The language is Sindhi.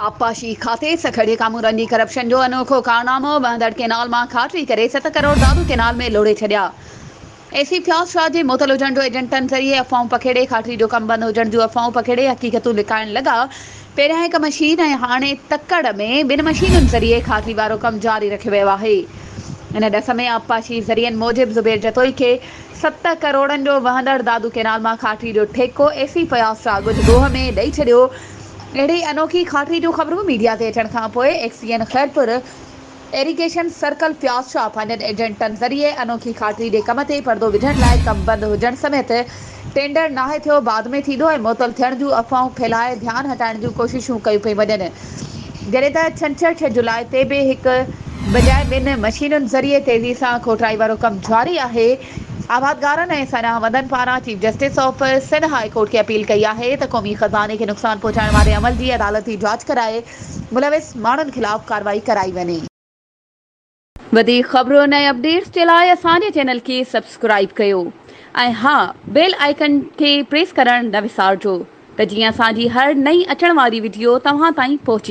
آبپاشي کاتي سکر جي ڪامورن جي ڪرپشن جو انوکو ڪارنامو، وهندڙ ڪينال مان کاٽري ڪري ست ڪروڙ دادو ڪينال ۾ لوڙهي ڇڏيا. اي سي فياض شاهه جي معطل هجڻ جو ايجنٽن ذريعي افواهون پکيڙي کاٽري جو ڪم بند هجڻ جون افواهون پکيڙي حقيقتون لڪائڻ لڳا. پهريان هڪ مشين ۽ هاڻي تڪڙ ۾ ٻن مشينن ذريعي کاٽري وارو ڪم جاري رکيو ويو آهي. ان ڏس ۾ آبپاشي ذريعن موجب زبير جتوئي کي ست ڪروڙن جو وهندڙ دادو ڪينال مان کاٽري جو ٺيڪو اي سي فياض شاهه ڳجهه ڳوهه ۾ ڏئي ڇڏيو. اهڙي انوکي کاٽري جون خبرون ميڊيا تي اچڻ کان پوء XEN Khairpur irrigation circle Fayaz Shah پنهنجن ايجنٽن ذريعي انوکي کاٽري جي ڪم تي پردو وجهڻ لاء ڪم بند هجڻ سميت ٽينڊر ناهي ٿيو بعد ۾ ٿيندو ۽ معطل ٿيڻ جون افواهون ڦهلائي ڌيان هٽائڻ جون ڪوششون ڪيون پيون وڃن. جڏهن ته ڇنڇر ڇهه جولاء تي به هڪ بجاء ٻن مشينن ذريعي تيزي سان کوٽائي وارو ڪم جاري آهي. آبادگارن ۽ ساڃاهه وندن پاران chief justice of Sindh high court کي اپيل ڪئي آهي ته قومي خزاني کي نقصان پهچائڻ واري عمل جي عدالتي جاچ ڪرائي ملوث ماڻهن خلاف ڪارروائي ڪرائي وڃي. وڌيڪ خبرن ۽ اپڊيٽس جي لاء اسان جي چينل کي سبسڪرائيب ڪيو ۽ ها بيل آئيڪن کي پريس ڪرڻ نه وسارجو ته جيئن اسان جي هر نئين اچڻ واري وڊيو توهان تائين پهچي.